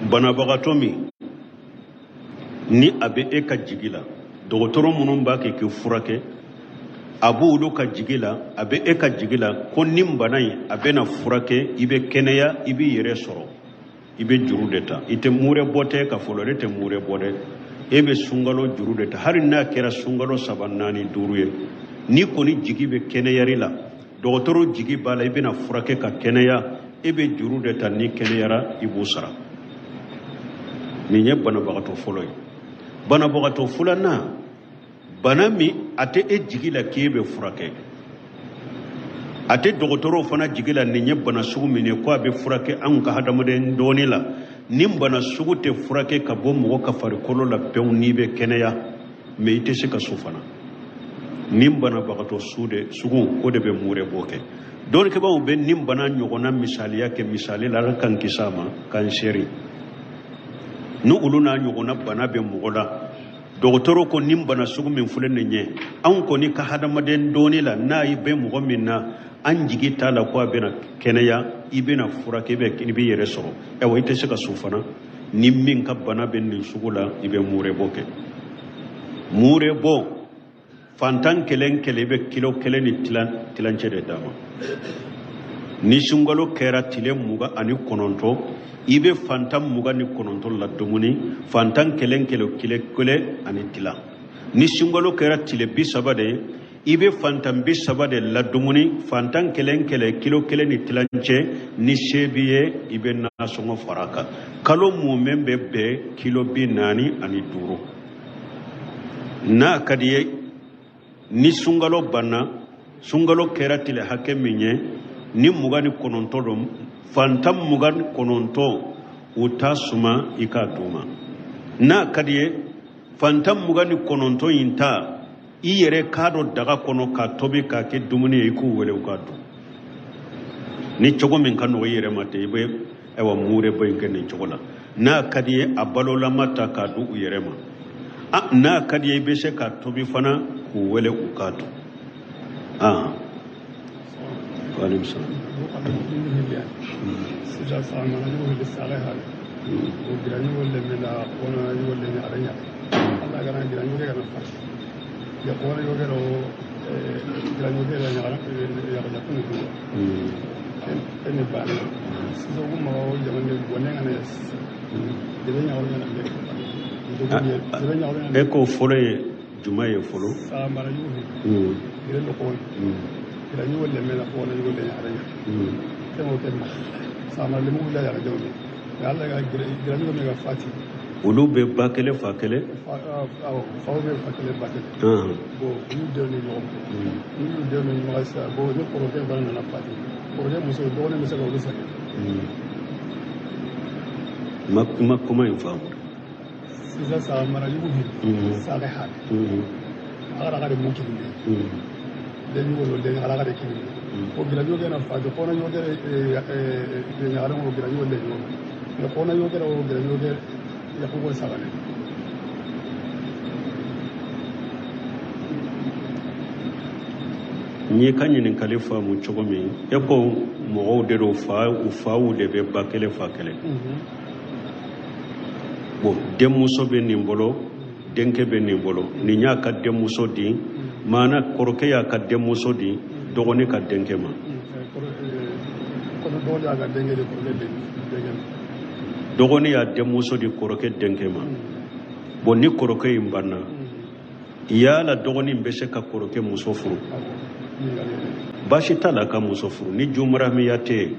Banabagatɔ min ni a bɛ e ka jigi la, dɔgɔtɔrɔ minnu b'a kɛ k'i furakɛ, a b'olu ka jigi la, a bɛ e ka jigi la ko nin bana in a bɛna furakɛ, i bɛ kɛnɛya, i b'i yɛrɛ sɔrɔ, i bɛ juru de ta. I tɛ mure bɔ tɛ ka fɔlɔ, e tɛ mure bɔ dɛ, e bɛ sunkalo juru de ta, hali n'a kɛra sunkalo 3, 4, 5 ye. N'i kɔni jigi bɛ kɛnɛyali la, dɔgɔtɔrɔ jigi b'a la i bɛna furakɛ ka kɛnɛya, e bɛ juru de ta, n'i kɛnɛyara i b'o sara. Nin ye banabagatɔ fɔlɔ ye. Banabagatɔ filanan, bana min a tɛ e jigi la k'e bɛ furakɛ, a tɛ dɔgɔtɔrɔw fana jigi la nin ye bana sugu min ye ko a bɛ furakɛ. Anw ka hadamaden dɔɔni la, nin bana sugu tɛ furakɛ ka bɔ mɔgɔ ka farikolo la pewu n'i bɛ kɛnɛya, mais i tɛ se ka su fana. Nin banabagatɔ su de sugu o de bɛ mure bɔ kɛ. Dɔnnikɛbaaw bɛ nin bana ɲɔgɔnna misaliya kɛ, misali la, Ala k'an kisi a ma, kansɛri ni olu n'a ɲɔgɔnna bana bɛ mɔgɔ la. Dɔgɔtɔrɔ ko nin bana sugu min filɛ nin ye, anw kɔni ka hadamaden dɔɔni la, n'a ye bɛ mɔgɔ min na, an jigi t'a la ko a bɛna kɛnɛya, i bɛna furakɛ, i b'i yɛrɛ sɔrɔ, ayiwa i tɛ se ka su fana. Ni min ka bana bɛ nin sugu la, i bɛ mure bɔ kɛ. Mure bɔ, fantan kelen kelen i bɛ kilo kelen ni tilancɛ de d'a ma. Ni sunkalo kɛra tile 29, i bɛ fantan 29 la dumuni, fantan kelen kelen kilo kelen ani tila. Ni sunkalo kɛra tile 30 de ye, i bɛ fantan 30 de la dumuni, fantan kelen kelen kilo kelen ni tilancɛ. Ni se b'i ye, i bɛ nasɔngɔ fara a kan. Kalo mumɛ bɛ bɛn kilo 45. N'a ka di ye, ni sunkalo banna, sunkalo kɛra tile hakɛ min ye, ni 29 don, fantan 29 u ta suma i k'a d'u ma. N'a ka di ye, fantan 29 in ta i yɛrɛ k'a don daga kɔnɔ k'a tobi k'a kɛ dumuni ye, i k'u wele u k'a dun. Ni cogo min ka nɔgɔ i yɛrɛ ma ten, i bɛ ayiwa mure bɔ in kɛ nin cogo la. N'a ka di ye, a balolama ta k'a di u yɛrɛ ma. N'a ka di ye, i bɛ se k'a tobi fana k'u wele u k'a dun. Waaleykum salaam. Sisan mana jugu bɛ sa ha o gira lemela ona yugo le aranya alla gana gira yugo gana fas ya ona yugo ro gira yugo la ya ya ya kunu ko ene ba sisan ko ma o jamane bonne ngana de be nyawo ngana de be nyawo ngana E ko fɔlɔ ye juma ye fɔlɔ. Sa mara yugo gira lo ko gira yugo lemela ona yugo le aranya kemo ke ma sa mara le mu la ya jawne alla ga gira yugo me ga fati. Olu bɛ ba kelen fa kelen. Awɔ, faw bɛ fa kelen ba kelen. Bon, u y'u denw ni ɲɔgɔn ma, n'u y'u denw ni ɲɔgɔn sisan, bon, ni kɔrɔkɛ fana nana fati, kɔrɔkɛ muso dɔgɔnin bɛ se ka olu sɛgɛn. Ma kuma in faamu. Sisan sa mara yugu hin sa ka ha ala ka de mu kelen den yugo lo den ala ka de kelen o gira yugo na fati kɔnɔ yugo den ɲagalen o gira yugo den yugo mais kɔnɔ yugo o gira yugo yakugo sagane. N y'i ka ɲininkali faamu cogo min, e ko mɔgɔw de don, fa u faw de bɛ ba kelen fa kelen. Bon, denmuso bɛ nin bolo, denkɛ bɛ nin bolo, nin y'a ka denmuso di, maana kɔrɔkɛ y'a ka denmuso di dɔgɔnin ka denkɛ ma. Dɔgɔnin y'a denmuso di kɔrɔkɛ denkɛ ma. Bon, ni kɔrɔkɛ in banna, yala dɔgɔnin bɛ se ka kɔrɔkɛ muso furu? Baasi t'a la ka muso furu, ni jumaramiya tɛ yen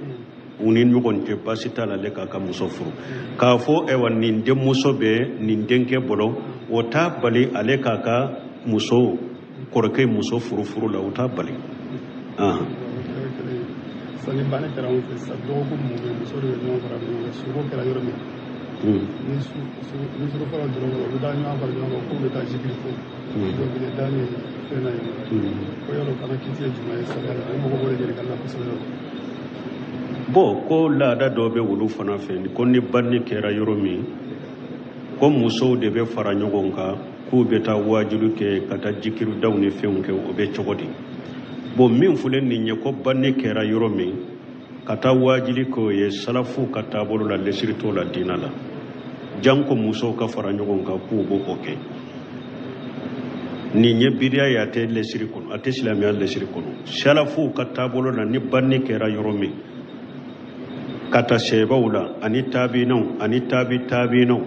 u ni ɲɔgɔn cɛ, baasi t'a la ale k'a ka muso furu. K'a fɔ ayiwa nin denmuso bɛ nin denkɛ bolo, o t'a bali ale k'a ka muso kɔrɔkɛ muso furu furu la, o t'a bali. Sani banni kɛra anw fɛ sisan, dɔgɔkun mun bɛ muso de bɛ ɲɔgɔn fara ɲɔgɔn kan, suko kɛra yɔrɔ min, ni su fara dɔrɔn u bɛ taa ɲɔgɔn fara ɲɔgɔn kan k'u bɛ taa zikiri fo dɔnkili da ni fɛn na yen. Ko yɔrɔ fana kiti ye jumɛn ye sariya la? O mɔgɔ b'o de ɲininkali la kosɛbɛ. Bon, ko laada dɔ bɛ olu fana fɛ ko ni banni kɛra yɔrɔ min, ko musow de bɛ fara ɲɔgɔn kan k'u bɛ taa waajuli kɛ ka taa jikiridaw ni fɛnw kɛ, o bɛ cogo di? Bon, min filɛ nin ye ko banni kɛra yɔrɔ min, ka taa waajuli k'o ye salafu ka taabolo la, lesiri t'o la diinɛ la. Janko musow ka fara ɲɔgɔn kan k'u b'o o kɛ. Nin ye bidiya ye, a tɛ lɛsiri kɔnɔ, a tɛ silamɛya lɛsiri kɔnɔ. Salafuw ka taabolo la, ni banni kɛra yɔrɔ min, ka ta sɛbaw la ani taabinaw ani taabi taabinaw,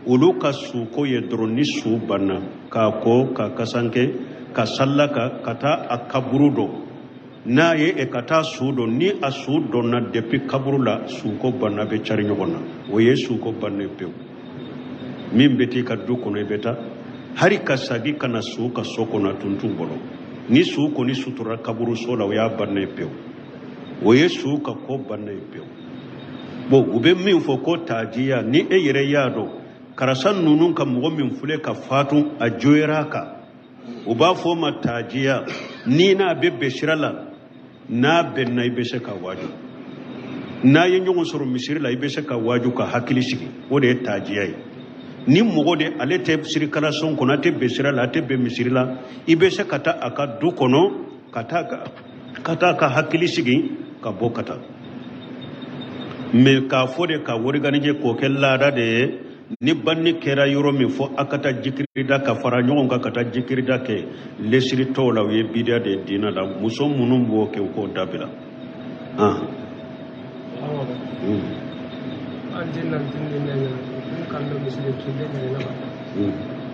olu ka suko ye dɔrɔn ni su banna, k'a ko, ka kasanke, ka salla, ka taa a kaburu dɔn n'a ye, e ka taa su dɔn. Ni a su dɔnna depuis kaburu la, suko banna, bɛ cari ɲɔgɔn na. O ye suko bannen pewu. Min bɛ t'i ka du kɔnɔ, i bɛ taa hari ka sagi ka na su ka so kɔnɔ, a tun t'u bolo. Ni su kɔni sutura kaburu so la, o y'a bannen pewu. O ye su ka ko bannen pewu. Bon, u bɛ min fɔ ko tajiya, ni e yɛrɛ y'a dɔn karisa ninnu ka mɔgɔ min filɛ ka fatu, a joyera a kan, u b'a fɔ o ma tajiya. Ni n'a bɛ bɛn sira la, n'a bɛnna, i bɛ se ka waaju. N'a ye ɲɔgɔn sɔrɔ misiri la, i bɛ se ka waaju ka hakili sigi. O de ye tajiya ye. Ni mɔgɔ de ale tɛ sirikalason kɔnɔ, a tɛ bɛn sira la, a tɛ bɛn misiri la, i bɛ se ka taa a ka du kɔnɔ, ka taa ka hakili sigi, ka bɔ ka taa. Mais k'a fɔ de ka organiser k'o kɛ laada de ye, ni banni kɛra yɔrɔ min, fɔ a ka taa jikirida, ka fara ɲɔgɔn kan ka taa jikirida kɛ, lesiri tɔw la, o ye bidiya de ye diinɛ la. Muso minnu b'o kɛ, u k'o dabila. An nanti ni ne ɲɛna kun kan dɔ misiri kille ɲɛna na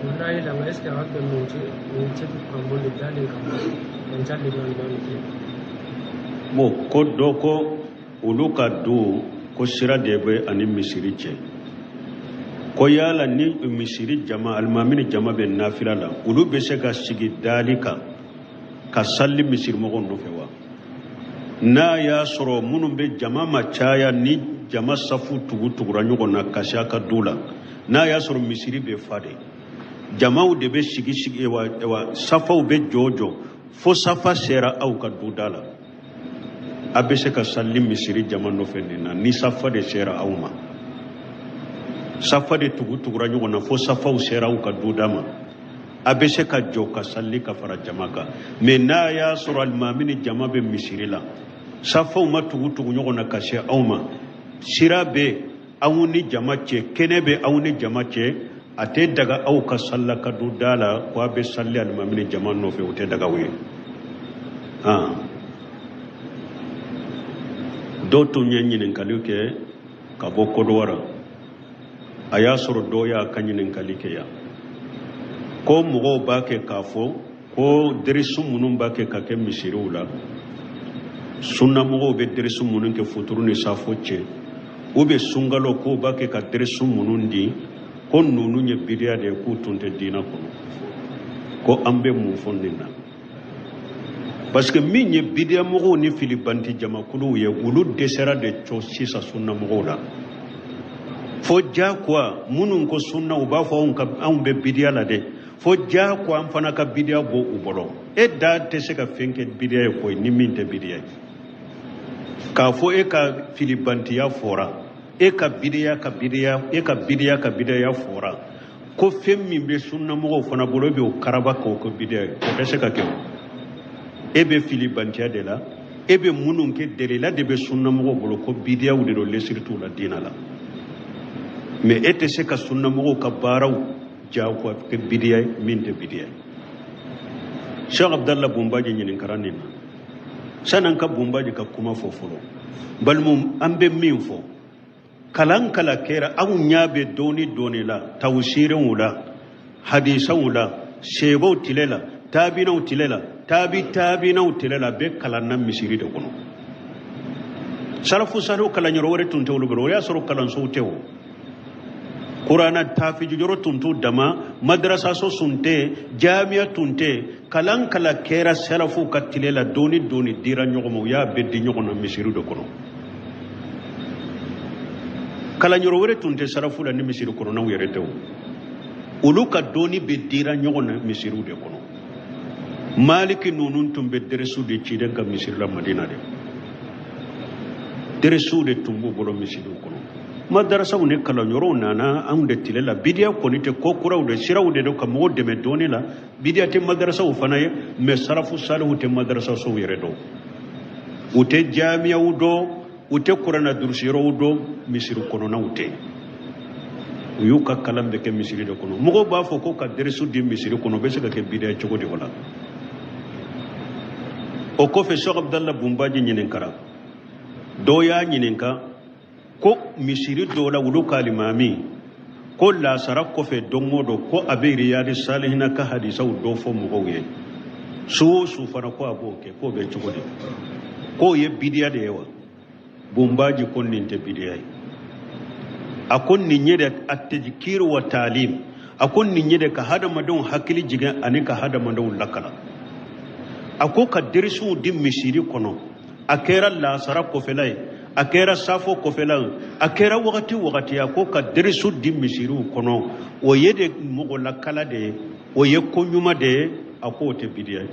ba na yi langa, est ce que a bɛ mun ce mun ce kan bon de dalen kan man challe man man ke? Bon, ko dɔ ko olu ka du ko sira de bɛ ani misiri cɛ, ko yala ni misiri jama, alimami ni jama bɛ nafila la, olu bɛ se ka sigi dali kan ka sali misirimɔgɔw nɔfɛ wa? N'a y'a sɔrɔ minnu bɛ jama ma caya, ni jama safu tugu tugura ɲɔgɔn na ka se a ka du la, n'a y'a sɔrɔ misiri bɛ fa de, jamaw de bɛ sigi sigi wa, wa safaw bɛ jɔ jɔ fo safa sera aw ka du da la, a bɛ se ka sali misiri jama nɔfɛ nin na. Ni safa de sera aw ma, safa de tugu tugura ɲɔgɔn na fo safaw sera aw ka du da ma, a bɛ se ka jɔ ka sali ka fara jama kan. Mais n'a y'a sɔrɔ alimami ni jama bɛ misiri la, safaw ma tugu tugu ɲɔgɔn na ka se aw ma, sira bɛ aw ni jama cɛ, kɛnɛ bɛ aw ni jama cɛ, a tɛ daga aw ka salla ka du da la ko a bɛ sali alimami ni jama nɔfɛ. O tɛ daga aw ye. Dɔw tun ye ɲininkali kɛ ka bɔ Kodowara. A y'a sɔrɔ dɔw y'a ka ɲininkali kɛ yan ko mɔgɔw b'a kɛ k'a fɔ ko derisu minnu b'a kɛ ka kɛ misiriw la, sunnamɔgɔw bɛ derisu minnu kɛ futuru ni safo cɛ, u bɛ sunkalo k'u b'a kɛ ka derisu minnu di, ko ninnu ye bidiya de ye, k'u tun tɛ diinɛ kɔnɔ. Ko an bɛ mun fɔ nin na? Parce que min ye bidiya mɔgɔw ni filibanti jamakuluw ye, olu dɛsɛra de cɔ sisan sunnamɔgɔw la, fo diyagoya minnu ko sunna, u b'a fɔ anw ka anw bɛ bidiya la dɛ, fo diyagoya an fana ka bidiya bɔ u bolo. E da tɛ se ka fɛn kɛ bidiya ye koyi ni min tɛ bidiya ye. K'a fɔ e ka filibantiya fɔra, e ka bidiya ka bidiya, e ka bidiya ka bidiya fɔra, ko fɛn min bɛ sunnamɔgɔw fana bolo, e b'o karaba k'o kɛ bidiya ye, o tɛ se ka kɛ. O e bɛ filibantiya de la. E bɛ minnu kɛ, delila de bɛ sunnamɔgɔw bolo ko bidiyaw de don, lesiri t'u la diinɛ la. Mais e tɛ se ka sunnamɔgɔw ka baaraw jagoya kɛ bidiya ye min tɛ bidiya ye. Cheikh Abdallah Bunbaji ɲininkara nin na. Sani an ka Bunbaji ka kuma fɔ fɔlɔ, balimaw, an bɛ min fɔ, kalan kala kɛra aw ɲɛ bɛ dɔɔni dɔɔni la, tawusirenw la, hadisaw la, sebaw tile la, taabinaw tile la, taabi taabinaw tile la, bɛɛ kalanna misiri de kɔnɔ. Salafu salihu kalanyɔrɔ wɛrɛ tun tɛ olu bolo. O y'a sɔrɔ kalansow tɛ, o kurana tafijuyɔrɔ tun t'u dama, madrasaso tun tɛ, jamiya tun tɛ. Kalan kala kɛra salafuw ka tile la, dɔɔni dɔɔni dira ɲɔgɔn ma, u y'a bɛɛ di ɲɔgɔn na misiri de kɔnɔ. Kalanyɔrɔ wɛrɛ tun tɛ salafu la ni misiri kɔnɔnaw yɛrɛ tɛ. O olu ka dɔɔni bɛ dira ɲɔgɔn na misiriw de kɔnɔ. Maliki ninnu tun bɛ deresu de ciden ka misiri la Madina de, deresuw de tun b'u bolo misiriw kɔnɔ. Madarasaw ni kalanyɔrɔw nana anw de tile la. Bidiya kɔni tɛ ko kuraw de, siraw de don ka mɔgɔw dɛmɛ dɔɔni la. Bidiya tɛ madarasaw fana ye, mais salafu salihu tɛ madarasasow yɛrɛ dɔn, u tɛ jamiyaw dɔn, u tɛ kuranna durusiyɔrɔw dɔn, misiri kɔnɔnaw tɛ. U y'u ka kalan bɛɛ kɛ misiri de kɔnɔ. Mɔgɔw b'a fɔ ko ka derisu di misiri kɔnɔ, o bɛ se ka kɛ bidiya cogo di o la? O kɔfɛ, Sheikh Abdallah Bunbaji ɲininkara, dɔw y'a ɲininka ko misiri dɔw la, olu ka alimami ko lasara kɔfɛ don o don, ko a bɛ Riyadi Salihina ka hadisaw dɔ fɔ mɔgɔw ye su o su fana, ko a b'o kɛ, k'o bɛ cogo di, k'o ye bidiya de ye wa? Bunbaji ko nin tɛ bidiya ye. A ko nin ye de atadkiru wa talim. A ko nin ye de ka hadamadenw hakili jigin ani ka hadamadenw lakala. A ko ka derisiw di misiri kɔnɔ, a kɛra lasara kɔfɛla ye, a kɛra safo kɔfɛla ye, a kɛra wagati wagati, a ko ka derisu di misiriw kɔnɔ, o ye de mɔgɔ lakala de ye, o ye ko ɲuman de ye. A ko o tɛ bidiya ye.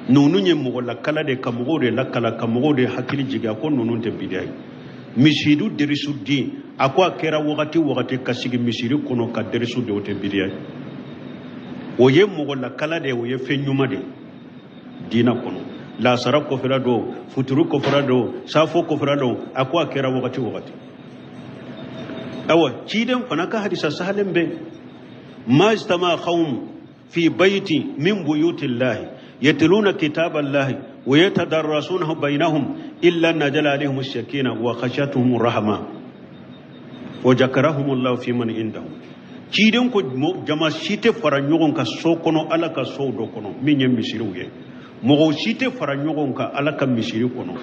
Ninnu ye mɔgɔ lakala de, ka mɔgɔw de lakala, ka mɔgɔw de hakili jigin. A ko ninnu tɛ bidiya ye. Misiri derisu di, a ko a kɛra wagati wagati, ka sigi misiri kɔnɔ ka derisu di, o tɛ bidiya ye. O ye mɔgɔ lakala de ye, o ye fɛn ɲuman de ye diinɛ kɔnɔ. Lasara kɔfɛla don, futuru kɔfɛla don, safo kɔfɛla don, a ko a kɛra wagati wagati. Awa, ciden fana ka hadisa sahalen bɛ: ma ijtama qawm fi bayti min buyuti llahi yatluna kitaba llahi wa yatadarrasunahu bainahum illa nazala alaihim as-sakina wa khashatuhum rahma wa zakarahum allah fi man indahum. Ciden ko jama si tɛ fara ɲɔgɔn kan so kɔnɔ, Ala ka sow dɔ kɔnɔ min ye misiriw ye, mɔgɔw si tɛ fara ɲɔgɔn kan Ala ka misiri kɔnɔ,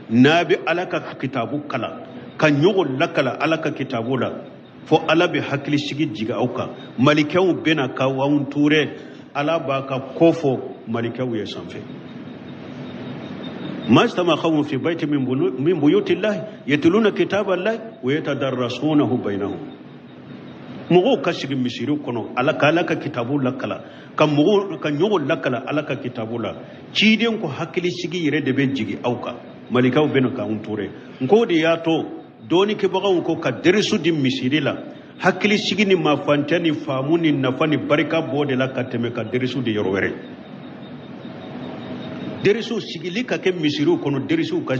n'a bɛ Ala ka kitabu kalan, ka ɲɔgɔn lakala Ala ka kitabu la, fo Ala bɛ hakili sigi jigin aw kan, malikɛw bɛna ka aw entouré, Ala b'a ka ko fɔ malikɛw ye sanfɛ. ما اجتمع قوم في بيت من بيوت الله يتلون كتاب الله ويتدرسونه بينهم. Mɔgɔw ka sigi misiri kɔnɔ, Ala ka Ala ka kitabu lakala, ka mɔgɔw ka ɲɔgɔn lakala Ala ka kitabu la, ciden ko hakili sigi yɛrɛ de bɛ jigin aw kan, malikaw bɛ na k'anw entouré. N ko de y'a to dɔɔnikɛbagaw ko ka derisu di misiri la, hakili sigi ni mafantɛ ni faamu ni nafa ni barika b'o de la ka tɛmɛ ka derisu di yɔrɔ wɛrɛ. Derisiw sigili ka kɛ misiriw kɔnɔ, derisiw ka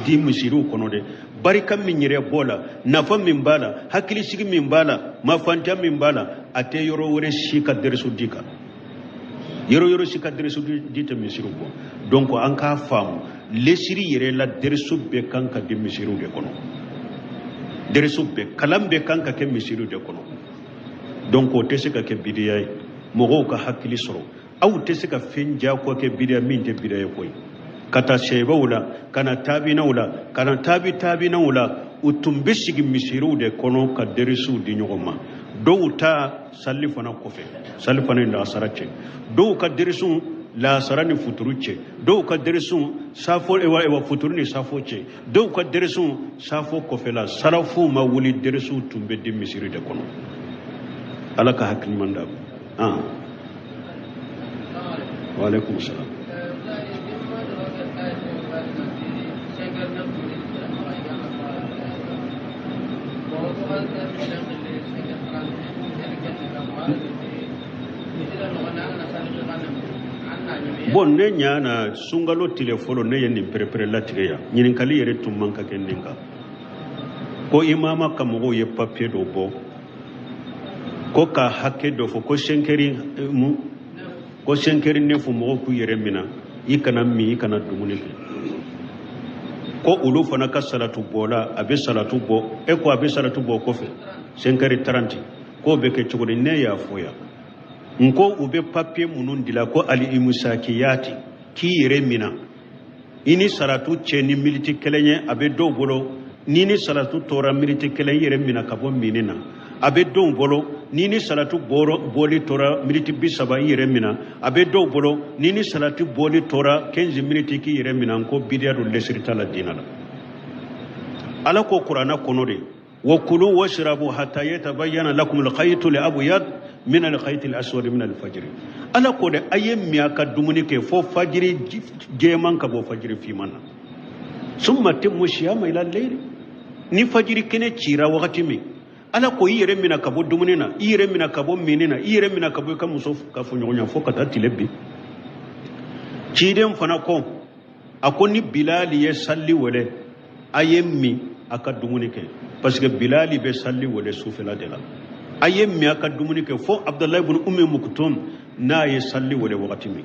di misiriw kɔnɔ de, barika min yɛrɛ b'o la, nafa min b'a la, hakilisigi min b'a la, mafantɛ min b'a la, a tɛ yɔrɔ wɛrɛ si ka derisu di kan. Yɔrɔ yɔrɔ si ka derisu di tɛ misiriw bɔ. Donc an k'a faamu, lesiri yɛrɛ la, derisu bɛɛ kan ka di misiriw de kɔnɔ, derisu bɛɛ, kalan bɛɛ kan ka kɛ misiriw de kɔnɔ. Donc o tɛ se ka kɛ bidiya ye. Mɔgɔw ka hakili sɔrɔ, aw tɛ se ka fɛn diyagoya kɛ bidiya min tɛ bidiya ye koyi. Ka taa sɛbɛw la, ka na taabinaw la, ka na taabi taabinaw la, u tun bɛ sigi misiriw de kɔnɔ ka derisiw di ɲɔgɔn ma. Dɔw ta sali fana kɔfɛ, sali fana ni lasara cɛ, dɔw ka derisiw lasara ni futuru cɛ, dɔw ka derisiw safo, ewa, futuru ni safo cɛ, dɔw ka derisiw safo kɔfɛ la. Salafuw ma wuli, derisiw tun bɛ di misiri de kɔnɔ. Ala ka hakili ɲuman d'a ma. Ah, wa alaikum salam. Bon, ne ɲana sunkalo tile fɔlɔ, ne ye nin perepere latigɛ yan. Ɲininkali yɛrɛ tun man ka kɛ nin kan, ko imama ka mɔgɔw ye papiye dɔ bɔ ko ka hakɛ dɔ fɔ ko 5 heures mu, ko 5 heures 9, mɔgɔw k'u yɛrɛ minɛ, i kana min, i kana dumuni kɛ, ko olu fana ka salatu bɔla, a bɛ salatu bɔ, e ko a bɛ salatu bɔ kɔfɛ 5 heures 30, k'o bɛ kɛ cogo di? Ne y'a fɔ yan, n ko u bɛ papiye minnu dila ko ali imusakiyati, k'i yɛrɛ minɛ i ni salatu cɛ ni miniti kelen ye, a bɛ dɔw bolo ni salatu tora miniti kelen, i yɛrɛ minɛ ka bɔ minni na. A bɛ dɔw bolo ni salatu bɔli tora miniti 30, i yɛrɛ minɛ. A bɛ dɔw bolo ni salatu bɔli tora 15 miniti, k'i yɛrɛ minɛ. N ko bidiya don, lesiri t'a la diinɛ la. Ala ko Kuranɛ kɔnɔ de: وكلوا واشربوا حتى يتبين لكم الخيط الأبيض من الخيط الأسود من الفجر. Ala ko de a ye min a ka dumuni kɛ fo fajiri jɛman ka bɔ fajiri finman na. ثم أتموا الصيام إلى الليل. Ni fajiri kɛnɛ cira wagati min, Ala ko i yɛrɛ minɛ ka bɔ dumuni na, i yɛrɛ minɛ ka bɔ minni na, i yɛrɛ minɛ ka bɔ i ka muso ka fɔɲɔgɔnya fo ka taa tile bin. Ciden fana ko, a ko ni Bilali ye sali wele, a ye min. a ka dumuni kɛ, parce que Bilali bɛ sali wele sufɛla de la. A ye min a ka dumuni kɛ fo Abdulayi ibn Ummi Muktum n'a ye sali wele wagati min,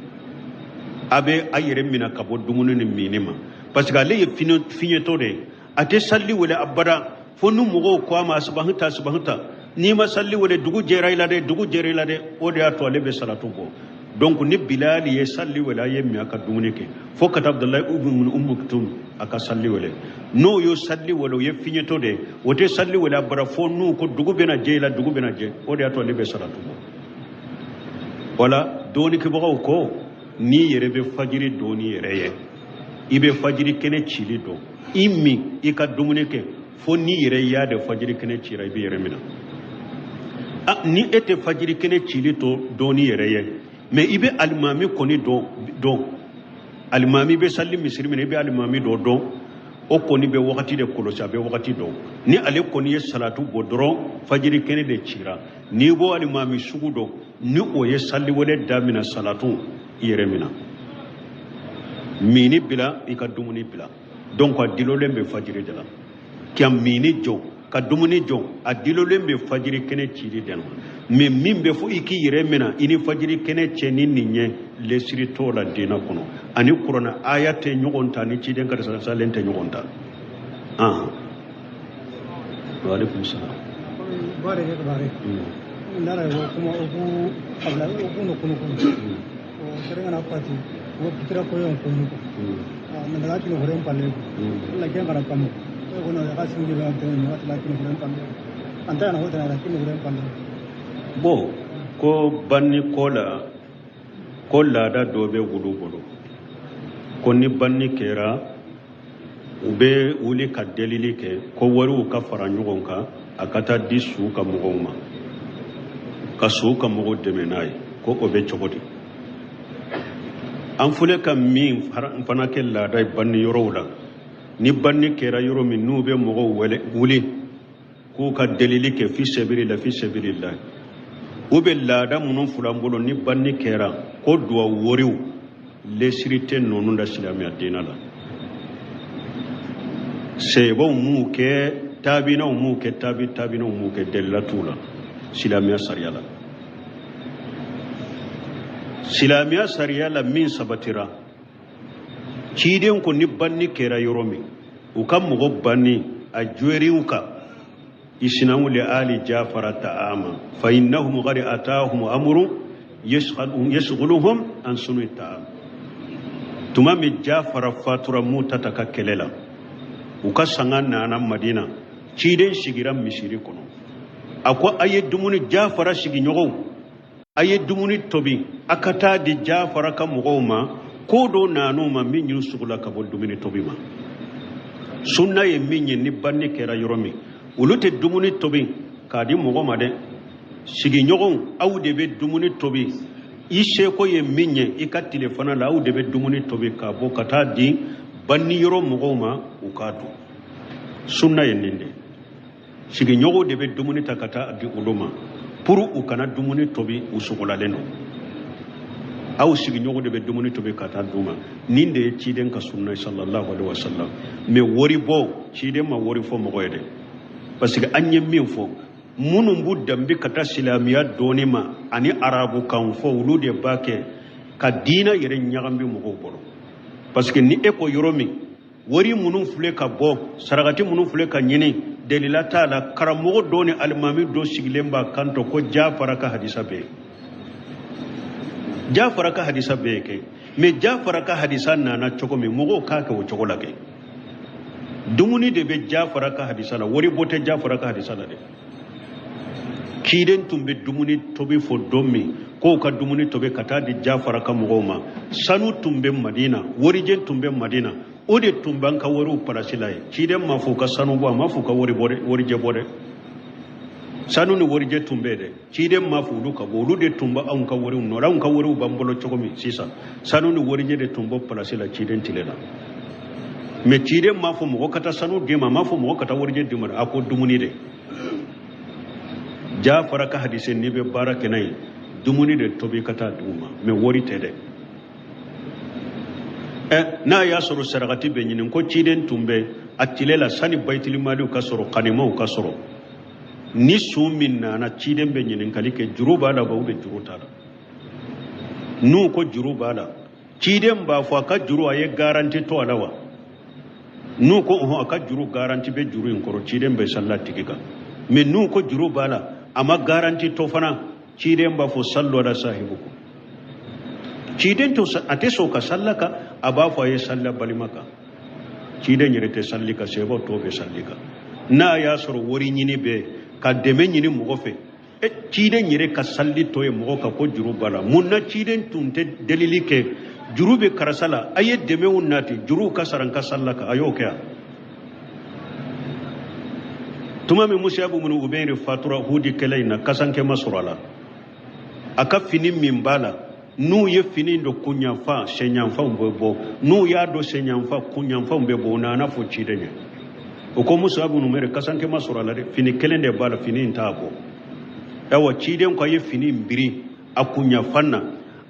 a bɛ a yɛrɛ minɛ ka bɔ dumuni ni minni ma, parce que ale ye fiɲɛtɔ de ye. A tɛ sali wele abada fo ni mɔgɔw ko a ma asibahita asibahita, n'i ma sali wele dugu jɛra i la dɛ, dugu jɛra i la dɛ. O de y'a to ale bɛ salatu bɔ. Donc ni Bilali ye sali wele, a ye min a ka dumuni kɛ fo ka taa Abdulayi ibn Ummi Maktum a ka sali wele. N'o y'o sali wele, o ye fiɲɛtɔ de ye, o tɛ sali wele abada fo n'u ko dugu bɛna jɛ i la, dugu bɛna jɛ. O de y'a to ale bɛ salatu bɔ. Wala dɔɔnikɛbagaw ko n'i yɛrɛ bɛ fajiri dɔn n'i yɛrɛ ye, i bɛ fajiri kɛnɛ cili dɔn, i min i ka dumuni kɛ fo n'i yɛrɛ y'a de fajiri kɛnɛ cira, i bɛ yɛrɛ minɛ. Ni e tɛ fajiri kɛnɛ cili to dɔn n'i yɛrɛ ye, mais i bɛ alimami kɔni dɔn, alimami bɛ sali misiri minɛ, i bɛ alimami dɔ dɔn, o kɔni bɛ wagati de kɔlɔsi, a bɛ wagati dɔn. Ni ale kɔni ye salatu bɔ dɔrɔn, fajiri kɛnɛ de cira. N'i b'o alimami sugu dɔn, ni o ye sali wele daminɛ salatu, i yɛrɛ minɛ, mini bila, i ka dumuni bila. Donc a dilolen bɛ fajiri de la ka mini jɔ, ka dumuni jɔ, a dilolen bɛ fajiri kɛnɛ cili de la. Mais min bɛ fɔ i k'i yɛrɛ minɛ i ni fajiri kɛnɛ cɛ ni nin ye, lesiri t'o la diinɛ kɔnɔ, ani kuranɛ aya tɛ ɲɔgɔn ta, ni ciden karisa salen tɛ ɲɔgɔn ta. Wa alaikum salam. Bare ke bare. Ndara ko kuma o ku abla o ku no kuno kuno. O serenga na pati o pitira ko yon ko ni ko. Na la kino horen palle. La ken gara kamu. Ko no ya singi ba te no la kino horen palle. Anta na hota la kino horen palle. Bon, ko banni ko la ko laada dɔ bɛ wulu bolo, ko ni banni kɛra u bɛ wuli ka delili kɛ ko wariw ka fara ɲɔgɔn kan a ka taa di su ka mɔgɔw ma, ka su ka mɔgɔw dɛmɛ n'a ye, ko o bɛ cogo di? An filɛ ka min fana kɛ laada ye banni yɔrɔw la, ni banni kɛra yɔrɔ min n'u bɛ mɔgɔw wele wuli k'u ka delili kɛ fi sabilillah fi sabilillah, u bɛ laada minnu filɛ an bolo ni banni kɛra ko duwawu wariw, lesiri tɛ ninnu la silamɛya diinɛ la. Sɛbɛnw m'u kɛ, taabinaw m'u kɛ, taabi taabinaw m'u kɛ, delila t'u la silamɛya sariya la. Silamɛya sariya la min sabatira, ciden ko ni banni kɛra yɔrɔ min, u ka mɔgɔ banni a jɔriw kan, isinaw li ali jafara ta'ama fa innahum qad atahum amrun yashghuluhum an sunu ta'am. Tuma min Jafara fatura Mutata ka kɛlɛ la, u ka sanga nana Madina, ciden sigira misiri kɔnɔ, a ko a ye dumuni, Jafara sigiɲɔgɔnw a ye dumuni tobi a ka taa di Jafara ka mɔgɔw ma, ko dɔ nan'u ma min y'u sugula ka bɔ dumuni tobi ma. Sunna ye min ye, ni banni kɛra yɔrɔ min, olu tɛ dumuni tobi k'a di mɔgɔ ma dɛ, sigiɲɔgɔnw aw de bɛ dumuni tobi, i seko ye min ye i ka tilefana la, aw de bɛ dumuni tobi k'a bɔ ka taa di banni yɔrɔ mɔgɔw ma u k'a dun. Sunna ye nin de, sigiɲɔgɔnw de bɛ dumuni ta ka taa di olu ma pour u kana dumuni tobi u sogolalen don. Aw sigiɲɔgɔnw de bɛ dumuni tobi ka taa d'u ma. Nin de ye ciden ka sunna ye sallallahu alaihi wasallam. Mais wari bɔ, ciden ma wari fɔ mɔgɔ ye dɛ, parce que an ye min fɔ, minnu b'u danbe ka taa silamɛya dɔɔni ma ani arabukan fɔ, olu de b'a kɛ ka diinɛ yɛrɛ ɲagami mɔgɔw bolo. Parce que ni e ko yɔrɔ min wari minnu filɛ ka bɔ, sarakati minnu filɛ ka ɲini, delila t'a la, karamɔgɔ dɔ ni alimami dɔ sigilen b'a kanto ko Jafara ka hadisa bɛ yen, Jafara ka hadisa bɛ yen kɛ, mais Jafara ka hadisa nana cogo min, mɔgɔw k'a kɛ o cogo la kɛ. Dumuni de bɛ Jafara ka hadisa la, wari bɔ tɛ Jafara ka hadisa la dɛ. Ciden tun bɛ dumuni tobi fo don min k'o ka dumuni tobi ka taa di Jafara ka mɔgɔw ma, sanu tun bɛ Madina, warijɛ tun bɛ Madina, o de tun b'an ka wariw palasi la ye. Ciden ma fɔ u ka sanu bɔ, a ma fɔ u ka wari bɔ dɛ, warijɛ bɔ dɛ. Sanu ni warijɛ tun bɛ yen dɛ, ciden ma fɔ olu ka bɔ, olu de tun bɛ anw ka wariw nɔ la, anw ka wariw b'an bolo cogo min sisan, sanu ni warijɛ de tun bɔ palasi la ciden tile la. Mais ciden ma fɔ mɔgɔ ka taa sanu d'i ma, a ma fɔ mɔgɔ ka taa warijɛ d'i ma dɛ, a ko dumuni de. Jafara ka hadise n'i bɛ baara kɛ n'a ye, dumuni de tobi ka taa d'u ma, mais wari tɛ dɛ. N'a y'a sɔrɔ sarakati bɛ ɲini ko ciden tun bɛ A tile la, sani bayitilimaliw ka sɔrɔ, kanimaw ka sɔrɔ, ni su min nana, ciden bɛ ɲininkali kɛ: juru b'a la wa, ou bien juru t'a la? N'u ko juru b'a la, ciden b'a fɔ a ka juru, a ye garanti to a la wa? N'u ko ɔhɔn, a ka juru garanti bɛ juru in kɔrɔ, ciden bɛ salli a tigi kan. Mais n'u ko juru b'a la, a ma garanti to fana, ciden b'a fɔ: sallu ala sahibukum. Ciden to a tɛ sɔn ka salli kan, a b'a fɔ a ye salli a balima kan. Ciden yɛrɛ tɛ salli kan, sahabaw tɔw bɛ salli kan. N'a y'a sɔrɔ wari ɲini bɛ ka dɛmɛ ɲini mɔgɔ fɛ, e ciden yɛrɛ ka salli to ye mɔgɔ kan ko juru b'a la, mun na ciden tun tɛ delili kɛ: juru bɛ karisa la, a ye dɛmɛw nati, juruw ka sara, n ka salli kan? A y'o kɛ yan. Tuma min Musabu minnu Umɛri fatura Uhudi kɛlɛ in na, kasankɛ ma sɔrɔ a la. A ka fini min b'a la, n'u ye fini don kunyanfan, senyanfanw bɛ bɔ. N'u y'a don senyanfan, kunyanfanw bɛ bɔ. U nana fɔ ciden ye, o ko Musabu Umɛri kasankɛ ma sɔrɔ a la dɛ, fini kelen de b'a la, fini in t'a bɔ. Ayiwa, ciden ko a ye fini in biri a kunyanfan na,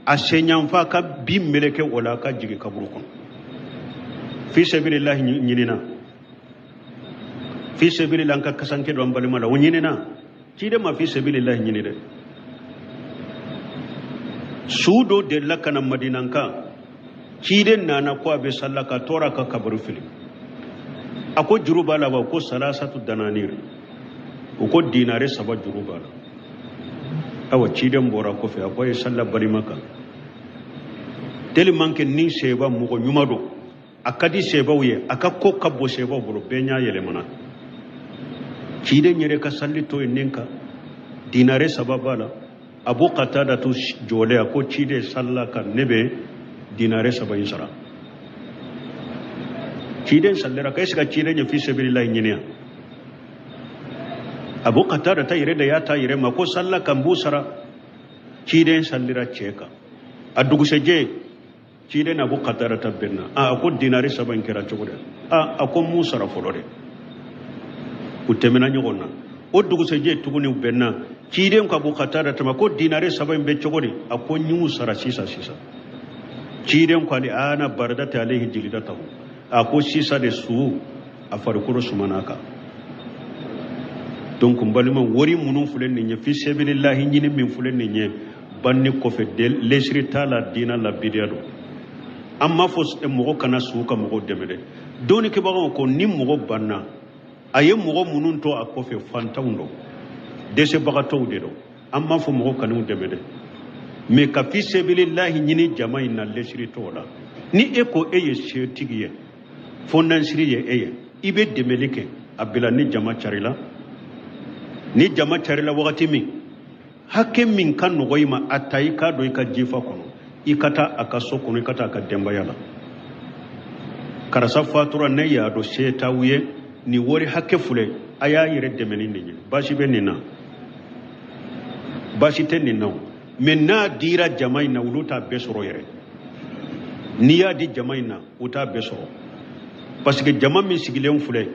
a senyanfan ka bin meleke o la, a ka jigin kaburu kɔnɔ. Fi sabilillahi ɲinina, fi sabilillahi an ka kasanke don an balima la, o ɲinina. Ciden ma fi sabilillahi ɲini dɛ. Su dɔ delila ka na Madinankan, ciden nana ko a bɛ salla ka tora ka kaburu fili. A ko juru b'a la wa? Ko salasatu dananir, o ko dinare 3 juru b'a la. Awa, ciden bɔra kɔfɛ, a ko a ye salla balima kan. Tellement que ni seba mɔgɔ ɲuman don, a ka di sebaw ye, a ka ko ka bon sebaw bolo, bɛɛ ɲɛ yɛlɛmana. Ciden yɛrɛ ka salli to yen nin kan, dinare 3 b'a la. Abu Qatada to jɔlen, a ko ciden salla kan, ne bɛ dinare 3 in sara. Ciden sallera ka, est ce que ciden ye fi sabilillahi ɲini yan? Abu Qatada ta yɛrɛ de y'a ta yɛrɛ ma ko salla kan, b'u sara. Ciden sallira cɛ kan. A dugusɛjɛ, ciden Abu Qatada ta bɛnna. A ko dinari 3 in kɛra cogo di? A ko m'u sara fɔlɔ dɛ. U tɛmɛna ɲɔgɔn na. O dugusɛjɛ tuguni, u bɛnna. Ciden ko Abu Qatada tama ko dinari 3 in bɛ cogo di? A ko n y'u sara sisan sisan. Ciden ko ale ana baradata alayhi jilidatahu, a ko sisan de su a farikolo sumana kan. Donc n balima, wari minnu filɛ nin ye, fi sabilillahi ɲini min filɛ nin ye, banni kɔfɛ lesiri t'a la diina la, bidiya don. An m'a fɔ mɔgɔ kana su ka mɔgɔw dɛmɛ dɛ. Dɔnnikɛbagaw ko ni mɔgɔ banna, a ye mɔgɔ minnu to a kɔfɛ, fantanw don, dɛsɛbagatɔw de don. An m'a fɔ mɔgɔ kan'u dɛmɛ dɛ, mais ka fi sabilillahi ɲini jama in na, lesiri t'o la. Ni e ko e ye setigi ye, fɔndansiri ye e ye, i bɛ dɛmɛli kɛ, a bila ni jama carila. Ni jama carila wagati min, hakɛ min ka nɔgɔ i ma, a ta i k'a don i ka jifa kɔnɔ, i ka taa a ka so kɔnɔ, i ka taa a ka denbaya la. Karisa fatura, ne y'a dɔn se t'aw ye, nin wari hakɛ filɛ, a y'a yɛrɛ dɛmɛ ni nin ye. Baasi bɛ nin na? Baasi tɛ nin na o. Mais n'a dira jama in na, olu t'a bɛɛ sɔrɔ yɛrɛ. N'i y'a di jama in na, u t'a bɛɛ sɔrɔ, parce que jama min sigilen filɛ,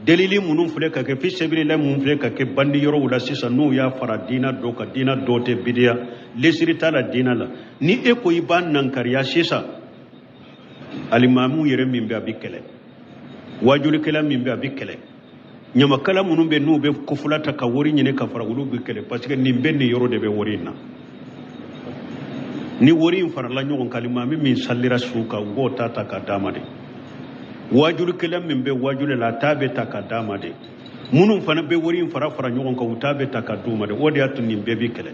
delili minnu filɛ ka kɛ fi sabilillah minnu filɛ ka kɛ bandi yɔrɔw la sisan, n'u y'a fara diina dɔ kan, diina dɔ tɛ, bidiya, lesiri t'a la diina la. Ni e ko i b'a nankariya sisan, alimamiw yɛrɛ min bɛ, a bɛ kɛlɛ, wajulikɛla min bɛ, a bɛ kɛlɛ, ɲamakala minnu bɛ, n'u bɛ kofula ta ka wari ɲini ka fara, olu bɛ kɛlɛ, parce que nin bɛ nin yɔrɔ de bɛ wari in na. Ni wari in farala ɲɔgɔn kan, alimami min salira su kan, u b'o ta ta ka d'a ma de. Wajulikɛla min bɛ wajuli la, a ta bɛ ta ka d'a ma de. Minnu fana bɛ wari in fara fara ɲɔgɔn kan, u ta bɛ ta ka d'u ma de. O de y'a to nin bɛɛ bɛ kɛlɛ.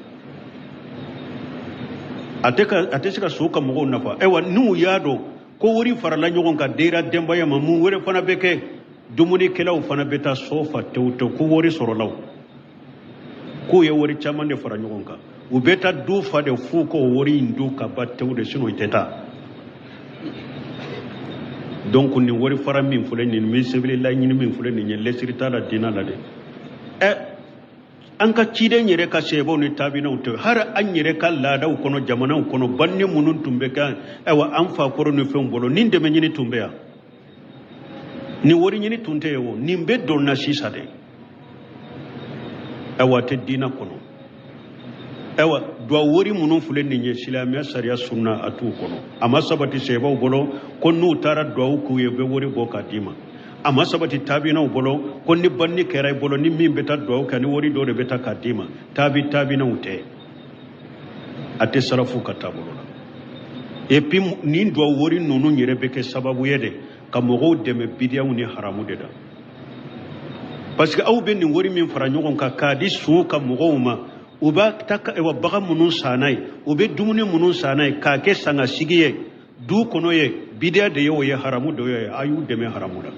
A tɛ se ka so ka mɔgɔw nafa. Ayiwa, n'u y'a dɔn ko wari farala ɲɔgɔn kan dira denbaya ma, mun wɛrɛ fana bɛ kɛ? Dumunikɛlaw fana bɛ taa so fa tewu tewu ko wari sɔrɔla o, k'u ye wari caman de fara ɲɔgɔn kan. U bɛ taa du fa de f'u k'o wari in dun ka ban tewu de, sinon i tɛ taa. Donc nin wari fara min filɛ nin, min sɛbɛnni laɲini min filɛ nin ye, lɛsiri t'a la diinɛ la dɛ. An ka ciden yɛrɛ ka sɛbɛnw ni taabinaw tɛ, hali an yɛrɛ ka laadaw kɔnɔ, jamanaw kɔnɔ, banni minnu tun bɛ kɛ, ayiwa, an fakɔrɔ ni fɛnw bolo, nin dɛmɛ ɲini tun bɛ yan, nin wari ɲini tun tɛ yen o, nin bɛ donna sisan dɛ. Ayiwa, a tɛ diinɛ kɔnɔ. Ayiwa, duwa wari minnu filɛ nin ye, silamɛya sariya sunna a t'u kɔnɔ. A ma sabati sɛbɛnw bolo ko n'u taara duwawu k'u ye, u bɛ wari bɔ k'a d'i ma. A ma sabati taabinaw bolo ko ni banni kɛra i bolo, ni min bɛ taa duwawu kɛ, ni wari dɔ de bɛ taa k'a d'i ma. Taabinaw tɛ, a tɛ sarafu ka taabolo la. Et puis nin duwawu wari ninnu yɛrɛ bɛ kɛ sababu ye de ka mɔgɔw dɛmɛ bidiyaw ni haramu de la, parce que aw bɛ nin wari min fara ɲɔgɔn kan k'a di suw ka mɔgɔw ma, u b'a ta wa bagan minnu san n'a ye, u bɛ dumuni minnu san n'a ye k'a kɛ sangasigi ye du kɔnɔ ye, bidiya de ye o ye, haramu de ye. A y'u dɛmɛ haramu la.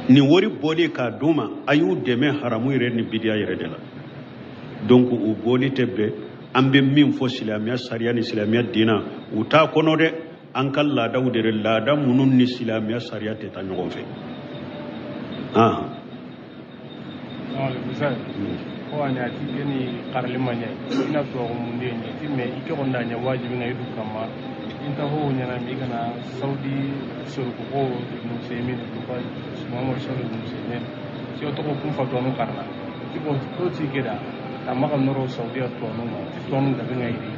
Nin wari bɔli k'a d'u ma, a y'u dɛmɛ haramu yɛrɛ ni bidiya yɛrɛ de la. Donc u bɔli tɛ bɛn. An bɛ min fɔ silamɛya sariya ni silamɛya diina, u t'a kɔnɔ dɛ. An ka laadaw de, laada minnu ni silamɛya sariya tɛ taa ɲɔgɔn fɛ. Ko ani ati geni karali ma ɲɛ ina tuwago munde ɲɛ ti mɛ i cogo da ɲɛ wajibi na idu kama inta ho ɲana mi kana Saudi soruko ko Ibn Usaymin, Muhammad Salih Ibn Usaymin si o togo kun fa tuwanu karna ti ko ko ti keda ta maga noro Saudi tuwanu ma ti tuwanu da benga iri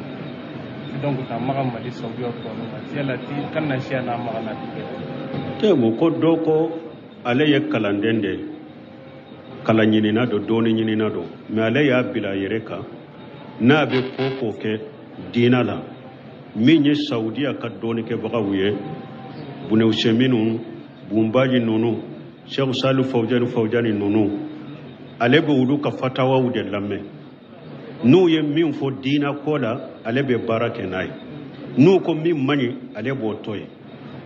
ti donc ta maga mali Saudi tuwanu ma ti yala ti kanna siya na maga na ti keda. Te mo ko dɔ ko ale ye kalanden de ye, kalan ɲinina don, dɔɔni ɲinina don, mɛ ale y'a bila a yɛrɛ kan n'a bɛ ko ko kɛ diina la, min ye Saudiya ka dɔɔnikɛbagaw ye, Bunewuseminu, Bunbaji ninnu, Sheikh Salu Fawjani Fawjani ninnu, ale bɛ olu ka fatawaw de lamɛn. N'u ye min fɔ diina ko la, ale bɛ baara kɛ n'a ye. N'u ko min man ɲi, ale b'o to yen.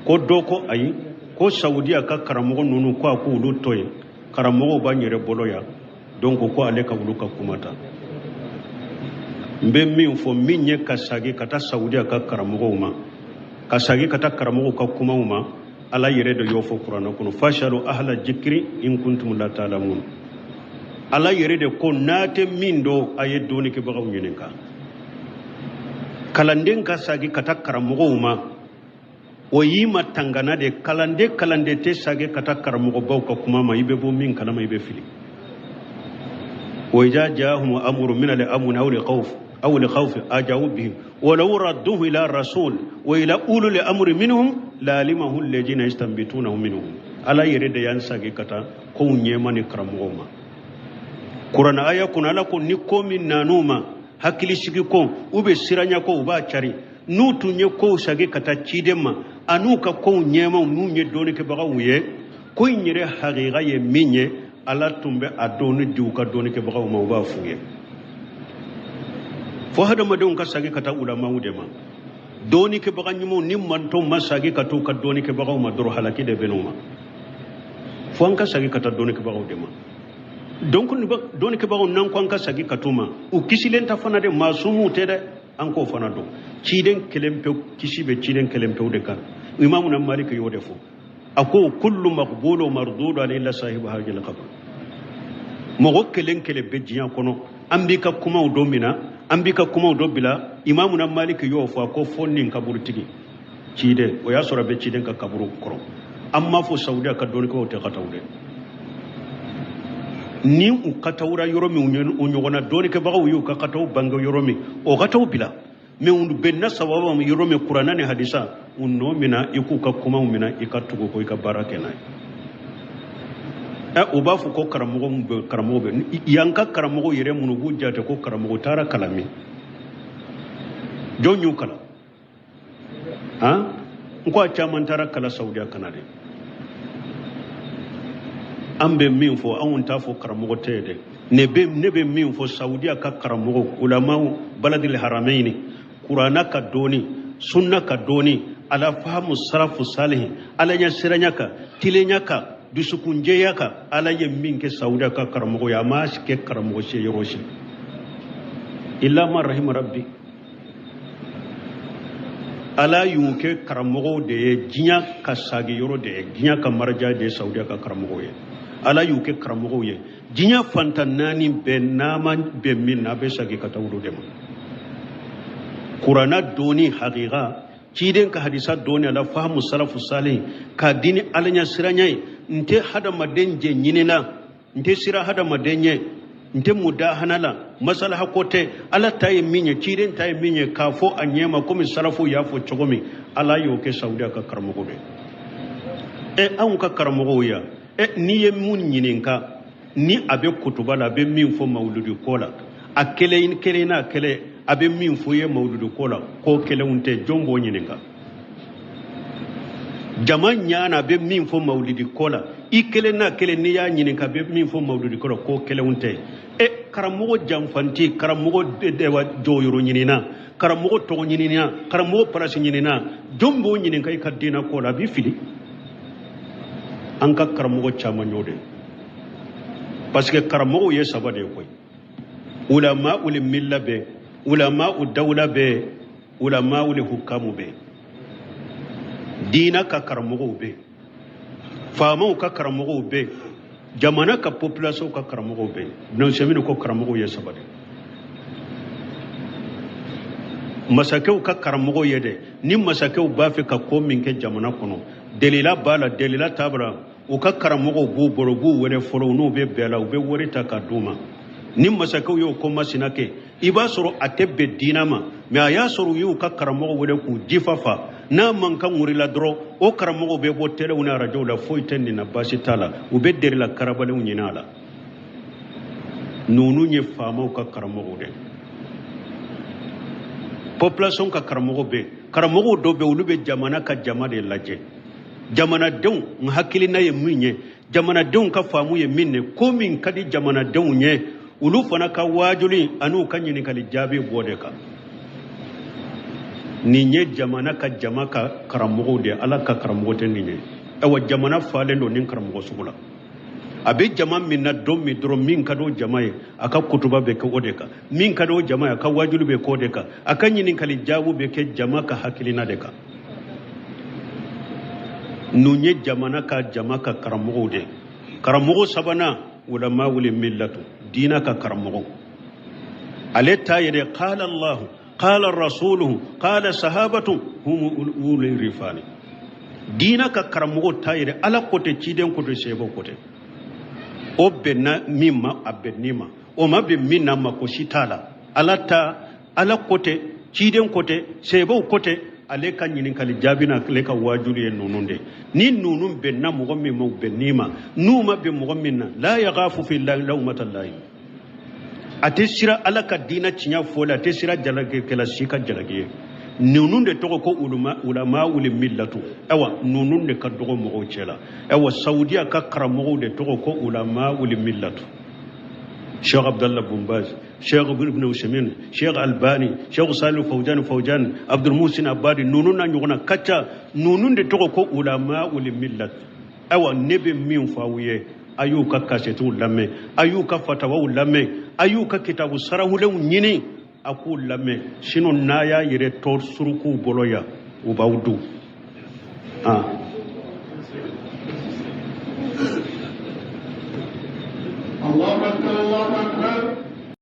Ko dɔ ko ayi, ko Saudiya ka karamɔgɔ ninnu ko a k'olu to yen, karamɔgɔw b'an yɛrɛ bolo yan, donc ko ale ka olu ka kuma ta. N bɛ min fɔ, min ye ka sagi ka taa Saudiya ka karamɔgɔw ma, ka sagi ka taa karamɔgɔw ka kumaw ma, Ala yɛrɛ de y'o fɔ kuranɛ kɔnɔ: fasalu ahla jikiri in kuntum la ta'lamun. Ala yɛrɛ de ko n'a tɛ min dɔn, a ye dɔɔnikɛbagaw ɲininka. Kalanden ka sagi ka taa karamɔgɔw ma, o y'i ma tangana de. Kalanden tɛ sagi ka taa karamɔgɔbaw ka kuma ma. I bɛ bɔ min kalama, i bɛ fili. Wa iza ja'ahum amru min al-amni aw al-khawf aw al-khawf aja'u bihi wa law radduhu ila rasul wa ila ulul amri minhum la alimahu alladhina yastanbitunahu minhum. Ala yɛrɛ de y'an sagi ka taa kow ɲɛma ni karamɔgɔw ma. Kuranɛ aya kɔnɔ, Ala ko ni ko min nan'u ma, hakilisigi ko u bɛ siranya ko, u b'a cari. N'u tun ye kow sagi ka taa ciden ma an'u ka kow ɲɛmaw, n'u ye dɔɔnikɛbagaw ye, ko in yɛrɛ hakika ye min ye, Ala tun bɛ a dɔɔni di u ka dɔɔnikɛbagaw ma, u b'a f'u ye. Fo hadamadenw ka sagi ka taa ulamaw de ma, dɔɔnikɛbaga ɲumanw. Ni mantɔnw ma sagi ka taa u ka dɔɔnikɛbagaw ma dɔrɔn, halaki de bɛ n'u ma. Fo an ka sagi ka taa dɔɔnikɛbagaw de ma. Donc dɔɔnikɛbagaw, n'an ko an ka sagi ka t'u ma, u kisilen ta fana dɛ, maasumuw tɛ dɛ, an k'o fana dɔn. Ciden kelen pewu, kisi bɛ ciden kelen pewu de kan. Imamu na Maliki y'o de fɔ, a ko kullu maqbulu mardudu alayhi illa sahibu hadhihi al-qabr. Mɔgɔ kelen kelen bɛ diɲɛ kɔnɔ, an b'i ka kumaw dɔ mina, an b'i ka kumaw dɔ bila. Imamu na Maliki y'o fɔ, a ko fo nin kaburutigi ciden, o y'a sɔrɔ a bɛ ciden ka kaburu kɔrɔ. An m'a fɔ Saudiya ka dɔnnikɛlaw tɛ ka taa dɛ. Ni u ka tawura yɔrɔ min, u ɲɔgɔnna dɔnnikɛbagaw y'u ka taw bange yɔrɔ min, o ka taw bila. Mɛ u bɛnna sababa ma yɔrɔ min, kuranna ni hadisa, u nɔ mina, i k'u ka kumaw mina, i ka tugu ko i ka baara kɛ n'a ye. Ɛ, u b'a fɔ ko karamɔgɔ bɛ, karamɔgɔ bɛ yan ka karamɔgɔ yɛrɛ minnu b'u jate ko karamɔgɔ taara kalan min, jɔn y'u kalan? Han, n ko a caman taara kalan Saudiya kana dɛ. An bɛ min fɔ, anw t'a fɔ karamɔgɔ tɛ ye dɛ. Ne bɛ min fɔ, Saudiya ka karamɔgɔ ulamaw baladil haramaini, kuranna ka dɔɔni, sunna ka dɔɔni, ala fahamu sarafu salihin, Ala ɲɛ siranya kan, tilenya kan, dusukunjɛya kan, Ala ye min kɛ Saudiya ka karamɔgɔ ye, a ma kɛ karamɔgɔ si yɔrɔ si, illa ma rahima rabbi. Ala y'u kɛ karamɔgɔw de ye, diɲɛ ka sagi yɔrɔ de ye, diɲɛ ka maraja de ye Saudiya ka karamɔgɔw ye. Ala y'u kɛ karamɔgɔw ye, diɲɛ fantan naani bɛɛ n'a ma bɛn min na, a bɛ sagi ka taa olu de ma. Kuranna dɔɔni hakika, ciden ka hadisa dɔɔni, ala fahamu salafu salih, k'a di ni Ala ɲɛ siranya ye. N tɛ hadamaden jɛ ɲinina, n tɛ sira hadamaden ɲɛ, n tɛ mudahana la, masalaha ko tɛ. Ala ta ye min ye, ciden ta ye min ye, k'a fɔ a ɲɛ ma komi salafu y'a fɔ cogo min, Ala y'o kɛ Saudiya ka karamɔgɔ de. Ɛ, anw ka karamɔgɔw ya, ɛ, n'i ye mun ɲininka ni a bɛ kutuba la, a bɛ min fɔ mawuludi ko la, a kelen kelen n'a kelen a bɛ min fɔ i ye mawuludi ko la, ko kelenw tɛ. Jɔn b'o ɲininka? Jama ɲana, a bɛ min fɔ mawuludi ko la, i kelen n'a kelen, n'i y'a ɲininka, a bɛ min fɔ mawuludi ko la, ko kelenw tɛ. E, karamɔgɔ janfanti, karamɔgɔ jɔyɔrɔ ɲinina, karamɔgɔ tɔgɔ ɲinina, karamɔgɔ palasi ɲinina, jɔn b'o ɲininka i ka diinɛ ko la? A b'i fili. An ka karamɔgɔ caman y'o de, parce que karamɔgɔw ye saba de ye koyi: ulama ul milla bɛ, ulama u dawula bɛ, ulama ul hukamu bɛ. Diina ka karamɔgɔw bɛ, faamaw ka karamɔgɔw bɛ, jamana ka population ka karamɔgɔw bɛ. Ibn Usaymin ko karamɔgɔw ye saba de: masakɛw ka karamɔgɔw ye dɛ, ni masakɛw b'a fɛ ka ko min kɛ jamana kɔnɔ, delila b'a la, delila t'a la, u ka karamɔgɔw b'u bolo, u b'u wele fɔlɔ, n'u bɛ bɛn la, u bɛ wari ta ka d'u ma. Ni masakɛw y'o ko masina kɛ, i b'a sɔrɔ a tɛ bɛn diina ma, mais a y'a sɔrɔ u y'u ka karamɔgɔw wele k'u jifa fa. N'a mankan wurila dɔrɔn, o karamɔgɔw bɛ bɔ telew ni arajow la: foyi tɛ nin na, baasi t'a la. U bɛ delila karabalenw ɲini a la. Ninnu ye faamaw ka karamɔgɔw de. Population ka karamɔgɔ bɛ, karamɔgɔw dɔw bɛ, olu bɛ jamana ka jama de lajɛ, jamanadenw n hakilina ye min ye, jamanadenw ka faamu ye min ye, ko min ka di jamanadenw ye, olu fana ka waajuli an'u ka ɲininkali jaabi b'o de kan. Nin ye jamana ka jama ka karamɔgɔw de ye, Ala ka karamɔgɔ tɛ nin ye. Ayiwa, jamana falen don nin karamɔgɔ sugu la. A bɛ jama min na don min dɔrɔn, min ka di o jama ye, a ka kutuba bɛ kɛ o de kan, min ka di o jama ye, a ka waajuli bɛ kɛ o de kan, a ka ɲininkali jaabu bɛ kɛ jama ka hakilina de kan. Ninnu ye jamana ka jama ka karamɔgɔw de ye. Karamɔgɔ sabanan, ulama wuli millatu, diina ka karamɔgɔw. Ale ta ye de: qala Allahu, qala rasuluhu, qala sahabatu hum ulul irfani. Diina ka karamɔgɔw ta ye de: Ala ko tɛ, ciden ko tɛ, seebaw ko tɛ. O bɛnna min ma, a bɛnn'i ma. O ma bɛn min na, mako si t'a la. Ala ta, Ala ko tɛ, ciden ko tɛ, seebaw ko tɛ. Ale ka ɲininkali jaabi na, ale ka waajuli ye ninnu de. Ni ninnu bɛnna mɔgɔ min ma, u bɛnn'i ma. N'u ma bɛn mɔgɔ min na, la yakhafu fi llahi lawmata laim, a tɛ sira Ala ka diinɛ tiɲɛ fɔ la, a tɛ sira jalakikɛla si ka jalaki ye. Ninnu de tɔgɔ ko ulama wuli millatu. Ayiwa, ninnu de ka dɔgɔ mɔgɔw cɛ la. Ayiwa, Saudiya ka karamɔgɔw de tɔgɔ ko ulama wuli millatu: Cheikh Abdallah Bun Baz, Cheikh Ibn Usaymin, Cheikh Albani, Cheikh Salih Fawjan Fawjan, Abdul Muhsin Abadi, ninnu n'a ɲɔgɔnna ka ca. Ninnu de tɔgɔ ko ulama wuli millatu. Ayiwa, ne bɛ min fɔ aw ye, a y'u ka kasɛtiw lamɛn, a y'u ka fatawaw lamɛn, a y'u ka kitabu sarahulenw ɲini, a k'u lamɛn. Sinon n'a y'a yɛrɛ tɔ surukuw bolo yan, u b'aw dun. Ah. الله أكبر، الله أكبر.